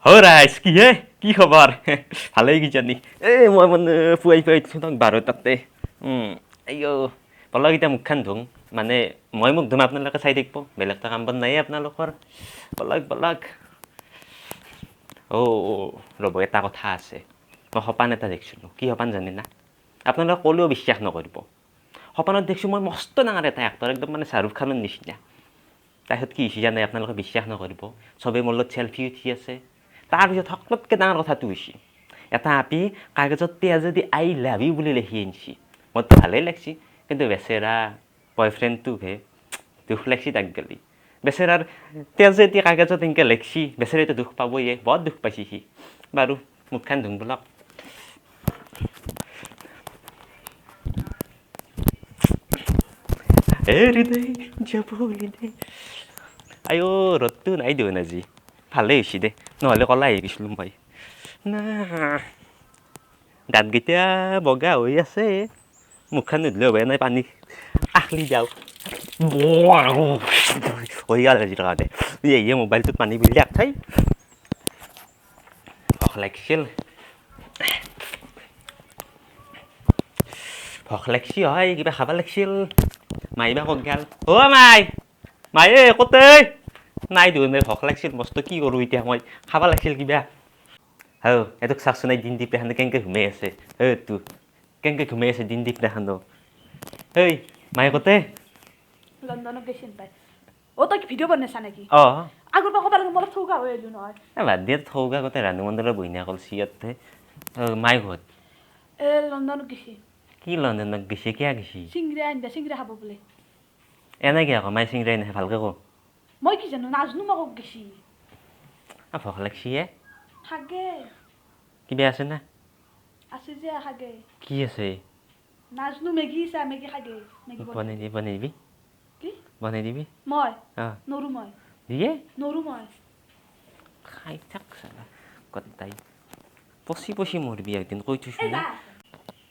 অ' ৰাইজ, কি হে, কি খবৰ? ভালেই কিজানি। এই মই মানে পুৱাই পুৱাই উঠছোঁ 12টাতে। আইঅ, ব'লক এতিয়া মুখখন ধুং। মানে মই মুখ ধুম, আপোনালোকে চাই থাকিব, বেলেগতো কাম বন নাইয়ে আপোনালোকৰ। ব'লক ব'লক। অ' ৰ'ব, এটা কথা আছে। মই সপান এটা দেখিছিলোঁ। কি সপান জানে না? আপোনালোকে ক'লেও বিশ্বাস নকৰিব। সপানত দেখিছোঁ মই মস্ত ডাঙৰ এটা এক্টৰ, একদম মানে শ্বাহৰুখ খানৰ নিচিনা। তাৰপিছত কি হৈছে জানে? আপোনালোকে বিশ্বাস নকৰিব, চবেই মোৰ লগত চেলফি উঠি আছে। তাৰপিছত সকলোতকৈ ডাঙৰ কথাটো হৈছে, এটা আপি কাগজত তেজেদি "আই লাভ ইউ" বুলি লিখি আনিছি। মোৰতো ভালেই লাগছি, কিন্তু বেচেৰা বয়ফ্ৰেণ্ডটোকহে দুখ লাগছি। তাক গেলি বেচেৰাৰ তেজেদি কাগজত এনেকৈ লিখছি, বেচেৰাইতো দুখ পাবয়ে, বৰ দুখ পাইছি সি। বাৰু, মুখখন ধুং ব'লক। এৰি দে, যাবলৈ দে। আইঅ, ৰ'দটো নাই দেখোন আজি, ভালেই হৈছে দে, নহ'লে ক'লা আহি গৈছিলোঁ মই। না, দাঁতকেইটা বগা হৈ আছে, মুখখন নুধুলেও হ'ব নাই। পানী আখলি যাওঁ হৈ গ'ল আজিৰ কাৰণে। এই মোবাইলটোত পানী বিলাক থাই ভোক লাগিছিল, ভোক লাগছি হয়, কিবা খাব লাগছিল। মাইবা ক'ত গেল? অ' মাই, মায়ে ক'তে নাই দেখোন। ভোক লাগছিল মস্ত, কি কৰোঁ এতিয়া মই? খাব লাগছিল কিবা। হৌ, এইটোক চাওকচোন, এই দিন দীপ এখানে কেনেকৈ ঘুমাই আছে। এইটো কেনেকৈ ঘুমাই আছে দিন দীপ দেখানো। হেই, মায়ে ক'তে? লণ্ডনত গৈছিল পাই। অ, তই কি ভিডিঅ' বনাইছা নেকি? অঁ। আগৰ পৰা ক'ব লাগে, মই অলপ থৌকা হৈ আহিলো নহয়। বাদ দিয়ে, থৌকা গোটেই ৰাণু মণ্ডলৰ বহিনা কলছি ইয়াতে। মাই ঘৰত? এ, লণ্ডনত গৈছি। কি লণ্ডনত গৈছে? কিয় গৈছি? চিংৰা আনিবা, চিংৰা খাব বোলে। এনেকৈ আকৌ মাই চিংৰাই নাহে, ভালকৈ ক। মই কি জানো, নাজনো মই ক'ত গৈছি। ভোক লাগছি এ। খাগে। কিবা আছে না? আছে যে, খাগে। কি আছে? নাজনো, মেগী চা, মেগী খাগে, মেগী। বনাই দিবি, বনাই দিবি। কি? বনাই দিবি। মই? অঁ। নৰো মই। দিয়ে। নৰো মই। খাই থাক চালা গদ্দাই, পচি পচি মৰবি একদিন, কৈ থৈছোঁ না।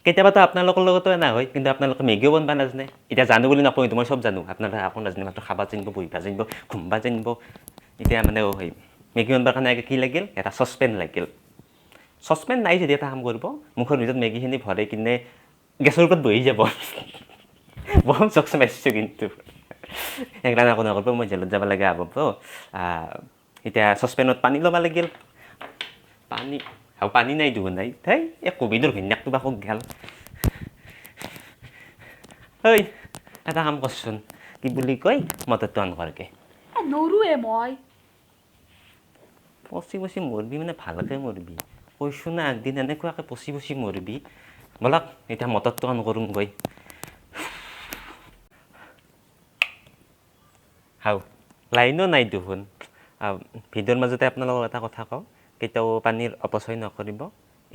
কেতিয়াবাতো আপোনালোকৰ লগতো এনে হয়, কিন্তু আপোনালোকে মেগীও বনবা নাজানে। এতিয়া জানো বুলি নকওঁ কিন্তু, মই চব জানো। আপোনালোকে একো নাজানে, মাত্ৰ খাব জানিব, বহিব জানিব, ঘুমবা জানিব। এতিয়া মানে সেই মেগী বনবাৰ কাৰণে কি লাগিল? এটা চচপেন লাগিল। চচপেন নাই যদি এটা কাম কৰিব, মুখৰ ভিতৰত মেগীখিনি ভৰাই কিনে গেছৰ ওপৰত বহি যাব। বহুত জকছ মাৰিছোঁ, কিন্তু সেইকাৰণে একো নকৰিব, মই জেলত যাব লগা হ'ব। এতিয়া চচপেনত পানী ল'ব লাগিল। পানী আৰু পানী নাই দেখোন, নাই। থেই, এই ক'ভিডৰ ঘৈণীয়েকটো বা ক'ত গেল? ঐ, এটা কাম কৰচোন, কি বুলি কয়, মটৰটো অন কৰগে। নৰোৱে মই। পচি পচি মৰবি, মানে ভালকৈ মৰবি, কৈছোঁ না, একদিন এনেকুৱাকৈ পচি পচি মৰবি। ব'লক, এতিয়া মটৰটো অন কৰোঁ গৈ। হাও, লাইনো নাই দেখোন। ভিডিঅ'ৰ মাজতে আপোনালোকক এটা কথা কওঁ, কেতিয়াও পানীৰ অপচয় নকৰিব।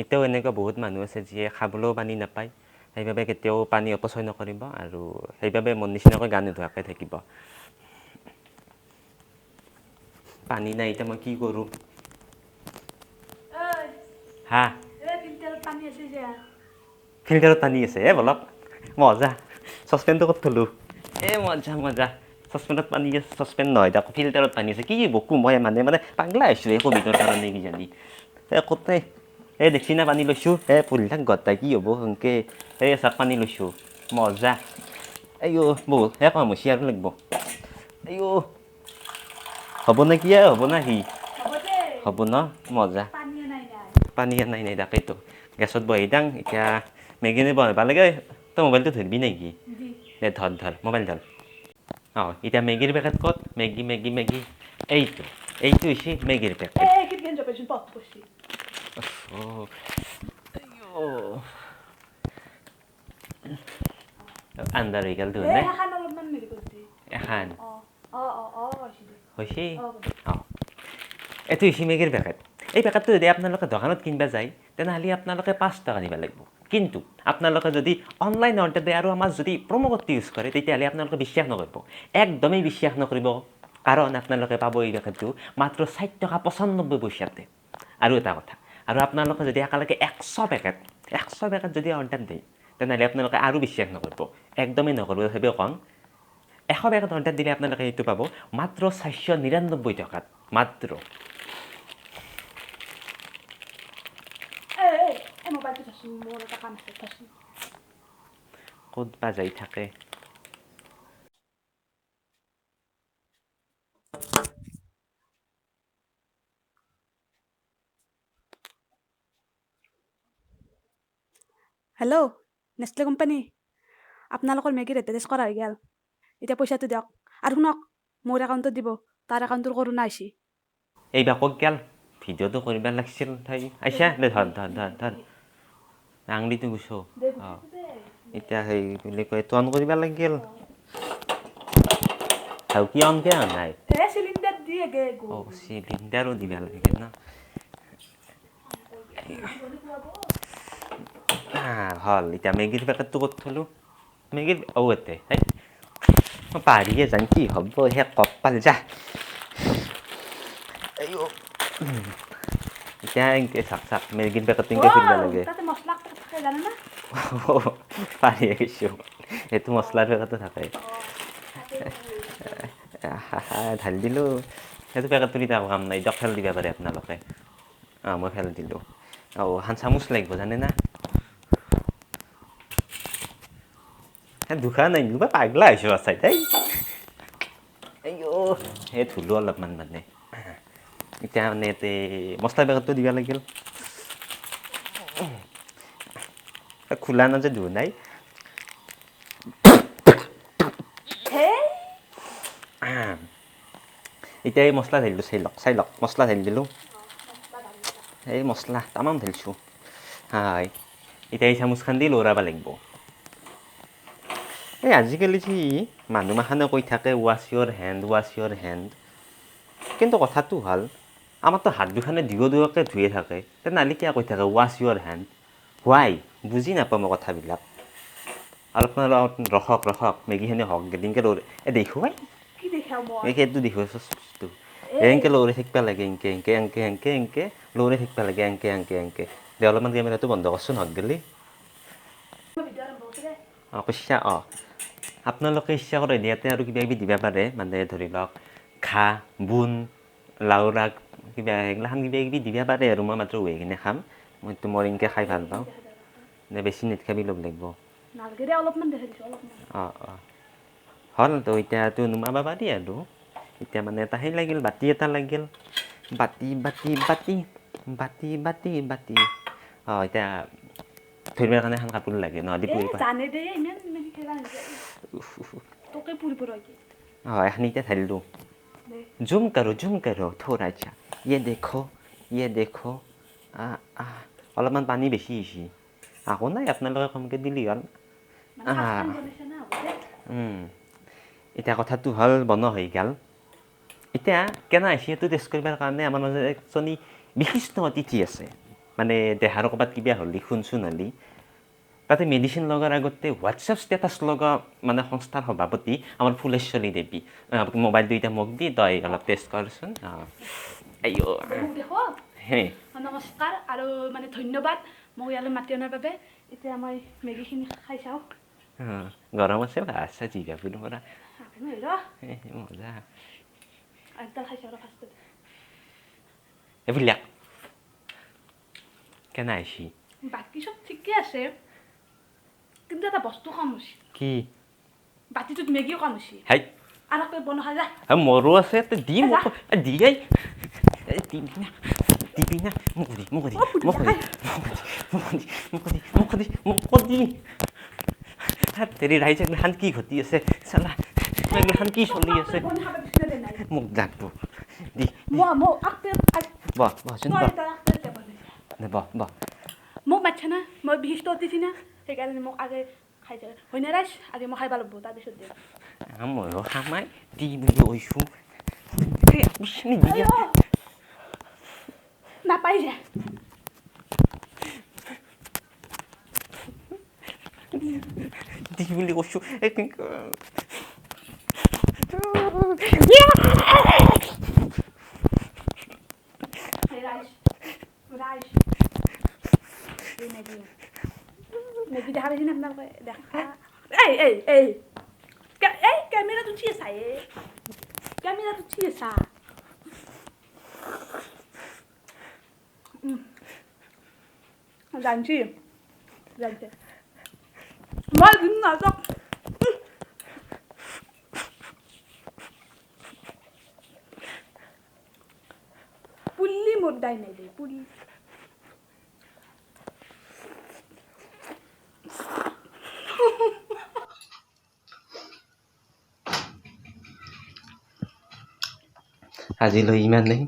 এতিয়াও এনেকুৱা বহুত মানুহ আছে যিয়ে খাবলৈও পানী নাপায়। সেইবাবে কেতিয়াও পানী অপচয় নকৰিব আৰু সেইবাবে মোৰ নিচিনাকৈ গা নোধোৱাকৈ থাকিব। পানী নাই, এতিয়া মই কি কৰোঁ? হা? ফিল্টাৰত পানী আছে। এ বলক, মজা। চচপেনটো ক'ত থলোঁ? এ মজা মজা, চচপেনত পানী আছে। চচপেন নহয়, তাকো ফিল্টাৰত পানী আছে। কি বকো মই, মানে মানে পাগলা হৈছোঁ এই ক'ভিডৰ কাৰণে কিজানি। এ ক'তে, এই দেখছি না, পানী লৈছোঁ। এ পৰি থাক গোটাই, কি হ'ব সেনকে। এই চাক, পানী লৈছোঁ, মজা। আইঅ, বহুত হে কম হৈছে, আৰু লাগিব। আইঅ, হ'ব নে কি? হ'ব না সি? হ'ব ন? মজা। পানী নাই, নাই, তাকেইতো গেছত বহি দাং। এতিয়া মেগী বনাব লাগে। তই মোবাইলটো ধৰবি নেকি? দে, ধৰ ধৰ, মোবাইল ধৰ। অঁ, এতিয়া মেগীৰ পেকেট ক'ত? মেগী, মেগী, মেগী, এইটো, এইটো হৈছে মেগীৰ পেকেট। আন্ধাৰ হৈ গ'ল দেখোন। এখান হৈছে। অঁ, এইটো হৈছে মেগীৰ পেকেট। এই পেকেটটো যদি আপোনালোকে দোকানত কিনিব যায়, তেনেহ'লে আপোনালোকে 5 টকা দিব লাগিব। কিন্তু আপোনালোকে যদি অনলাইন অৰ্ডাৰ দিয়ে আৰু আমাৰ যদি প্ৰম' কোডটো ইউজ কৰে, তেতিয়াহ'লে আপোনালোকে বিশ্বাস নকৰিব, একদমেই বিশ্বাস নকৰিব, কাৰণ আপোনালোকে পাব এই পেকেটটো মাত্ৰ 4 টকা 95 পইচাতে। আৰু এটা কথা, আৰু আপোনালোকে যদি একেলগে 100 পেকেট, 100 পেকেট যদি অৰ্ডাৰ দিয়ে, তেনেহ'লে আপোনালোকে আৰু বিশ্বাস নকৰিব, একদমেই নকৰিব। তথাপিও কওঁ, 100 পেকেট অৰ্ডাৰ দিলে আপোনালোকে এইটো পাব মাত্ৰ 499 টকাত মাত্ৰ। এই মোবাইলটো ধৰচোন, মোৰ এটা কাম আছে, ধৰচোন। ক'ত বা যাই থাকে। হেল্ল', নেছলে কোম্পানী, আপোনালোকৰ মেগীৰ এডভাৰটাইজ কৰা হৈ গ'ল, এতিয়া পইচাটো দিয়ক। আৰু শুনক, মোৰ একাউণ্টত দিব, তাৰ একাউণ্টটোৰ কৰোণা আহিছে। এইবাৰ ক'ত গেল? ভিডিঅ'টো কৰিব লাগিছিল। তাই আহিছা দে, ধৰ ধৰ ধৰ ধৰ, আঙুলিটো গুচো। অঁ, এতিয়া সেই বুলি কয়, এইটো অন কৰিব লাগিল। আৰু কি অন কিয় নাই? চিলিণ্ডাৰ দিয়ে। অঁ, চিলিণ্ডাৰো দিব লাগে ন? হ'ল। এতিয়া মেগীৰ পেকেটটো ক'ত থ'লোঁ? মেগীৰ, অ' এতে। হেই, মই পাহৰিয়ে যাম, কি হ'ব সেই কপাল। যা। এতিয়া এনেকে চাক চাক, মেগীৰ পেকেটটো এনেকে খুলিব লাগে। পাহৰিয়ে গৈছোঁ, সেইটো মছলাৰ পেকেটো থাকে। ঢালি দিলোঁ। সেইটো পেকেটটো এতিয়া কাম নাই, দিয়ক, ফেল দিব পাৰে আপোনালোকে। অঁ, মই ফেল দিলোঁ। অঁ, এখন চামুচ লাগিব, জানে না? দুখা নাই, কিবা পাগলা হৈছোঁ আচাই। তাই আইঅ', সেই ধুলোঁ অলপমান। মানে এতিয়া মানে ইয়াতে মছলা পেকেটটো দিব লাগিল। খোলা না যে, ধোৱা নাই। এতিয়া এই মছলা ঢালিলোঁ, চাই লওক, চাই লওক, মছলা ঢালি দিলোঁ। এই মছলা তামাম ঢালিছোঁ। হয়, এতিয়া এই চামুচখন দি লৰাব লাগিব। এই আজিকালি যি মানুহ মাখানে কৈ থাকে, "Wash your hand, wash your hand", কিন্তু কথাটো হ'ল, আমাৰতো হাত দুখনে দুয়ো দুয়োকে ধুয়ে থাকে, তেনেহ'লে কিয় কৈ থাকে "Wash your hand"? Why? বুজি নাপাওঁ মই কথাবিলাক। অলপমান অলপ ৰখক, ৰখক, মেগীখিনি হওক। এনেকৈ লৰে, এই দেখুৱাই। কি দেখাওঁ মই? এই সেইটো দেখুৱাই চচটো। এনেকৈ লৰি থাকিব লাগে, এনেকৈ এনেকৈ এনেকৈ এনেকৈ এনেকৈ লৰি থাকিব লাগে, এনেকৈ এনেকৈ এনেকৈ। দে, অলপমান কেমেৰাটো বন্ধ কৰচোন, হক গেলি। অঁ, ইচ্ছা, অঁ, আপোনালোকে ইচ্ছা কৰে ইয়াতে আৰু কিবা কিবি দিব পাৰে। মানে ধৰি লওক ঘাঁহ বন, লাওৰ আগ, কিবা সেইগিলাখান কিবা কিবি দিব পাৰে। আৰু মই মাত্ৰ উহে কিনে খাম। মইতো মোৰ এনেকৈ খাই ভাল পাওঁ। নে বেছি নেদখাবি, ল'ব লাগিব। নালগে দে, অলপমান দেখাই দিছোঁ, অলপমান। অঁ অঁ, হ'ল তো। এতিয়াতো নুমাব পাৰি। আৰু এতিয়া মানে এটা সেই লাগিল, বাতি এটা লাগিল। বাতি বাতি বাতি বাতি বাতি বাতি। অঁ, এতিয়া ধৰিবৰ কাৰণে এখন কাপোৰ লাগে, নহ'লে এই পুৰি পা জানে দে, ইমান ইমান খেলা নাযায়, তোকে পুৰিব ৰয়। অঁ, এখন এতিয়া ঢালিলোঁ। দে। जूम करो, जूम करो थोड़ा सा। ये देखो, ये देखो। আ আ, অলপমান পানী বেছি হৈছে। একো নাই, আপোনালোকে কমকৈ দিলি হ'ল। মানে ফাৰ্ষ্ট টাইম বনাইছে না আগতে। এতিয়া কথাটো হ'ল, বনোৱা হৈ গ'ল। এতিয়া কেনে হৈছে সেইটো টেষ্ট কৰিবৰ কাৰণে আমাৰ মাজত একজনী বিশিষ্ট অতিথি আছে। মানে দেহাৰ ক'ৰবাত কিবা হ'লি, খুন চুন হ'লি, তাতে মেডিচিন লগাৰ আগতে হোৱাটছএপ ষ্টেটাছ লগা মানে সংস্থাৰ সভাপতি আমাৰ ফুলেশ্বৰী দেৱী। মোবাইলটো এতিয়া মোক দি, তই অলপ টেষ্ট কৰচোন। অঁ, আইঅ। মোক দেখো। হে। নমস্কাৰ আৰু মানে ধন্যবাদ মোক ইয়ালৈ মাতি অনাৰ বাবে। এতিয়া মই মেগীখিনি খাই চাওঁ। অঁ, গৰম আছে, আচ্ছা, জিভা পুৰি পৰা। নহয় ৰ। মজা। একডাল খাই চাওঁ ৰ ফাৰ্ষ্টত। এইবিলাক কেনে আহিছি? বাকী চব ঠিকে আছে, কিন্তু এটা বস্তু কম হৈছে। কি? বাতিটোত মেগীও কম হৈছে। হাই। আৰু তই বনোৱা যা। মোৰো আছে, তই দি। যা। মোক দি, এই দিবি না, দিবি না? মোক দি, মোক দি, মোক দি, মোক দি, মোক দি, মোক দি, মোক দি। তেৰি, ৰাইজ, এগিলাখান কি ঘটি আছে চালা? এগিলাখান কি চলি আছে? বনাই খাব দিছে নে নাই? মোক লাগব, দি। মই আগতে বহ, বহচোন। তই বহ। তই আগতে বনাইছা। দে, বহ বহ। মোক মাতছে না, মই বিশিষ্ট অতিথি না, সেইকাৰণে মোক আগে খাই যায়, হয়নে ৰাইজ? আগে মই খাই লাগিব, তাৰপিছত দিম। ময়ো খামাই, দি বুলি কৈছোঁ। নিদিয়া। নাপাই যা। দি বুলি কৈছোঁ। ৰাইজ, ৰাইজ, এই মেগী, মেগী দেখা পাইছে নে আপোনালোকে? দেখা। এই এই এই এই, কেমেৰাটো উঠি আছা, এই কেমেৰাটো উঠি আছা। জানছি, জানছে। মই দিম না যাওক। পুল্লি মোৰ দাই নাই দে পুল্লি। আজিলৈ ইমানেই,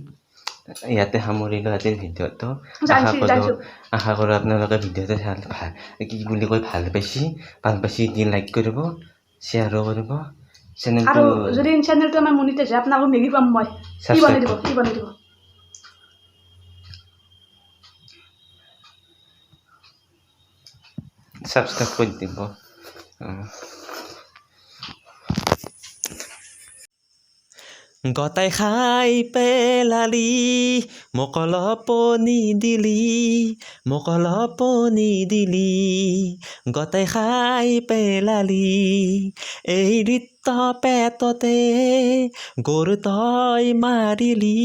ইয়াতে সামৰিলোঁ আজিৰ ভিডিঅ'টো। আশা কৰোঁ, আশা কৰোঁ আপোনালোকে ভিডিঅ'টো ভাল, কি বুলি কয়, ভাল পাইছে। ভাল পাইছে দি লাইক কৰিব, শ্বেয়াৰো কৰিব চেনেলটো। আৰু যদি চেনেলটো আমাৰ মনিটাইজ হয়, আপোনালোকক মেগী খুৱাম মই। কি বনাই দিব? কি বনাই দিব? ছাবস্ক্ৰাইব কৰি দিব। গতাই খাই পেলালি, মোক অলপ নিদিলি, মোক অলপ নিদিলি, গতাই খাই পেলালি। এই ৰিক্ত পেটতে গৰু তই মাৰিলি,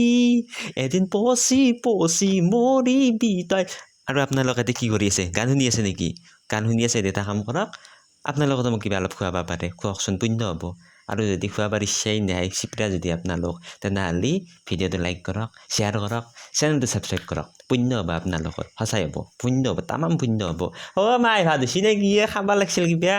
এদিন পচি পচি মৰিবি তই। আৰু আপোনালোকে এতিয়া কি কৰি আছে? গান শুনি আছে নেকি? গান শুনি আছে, এটা কাম কৰক, আপোনালোকেতো মোক কিবা অলপ খুৱাব পাৰে, খুৱাওকচোন, পুণ্য হ'ব। আৰু যদি খুৱাবৰ ইচ্ছাই নাই, চিপৰা যদি আপোনালোক, তেনেহ'লে ভিডিঅ'টো লাইক কৰক, শ্বেয়াৰ কৰক, চেনেলটো ছাবস্ক্ৰাইব কৰক, পুণ্য হ'ব আপোনালোকৰ, সঁচাই হ'ব, পুণ্য হ'ব, তামাম পুণ্য হ'ব। অ' মাই, ভাত হৈছে নে কি? খাব লাগিছিল কিবা।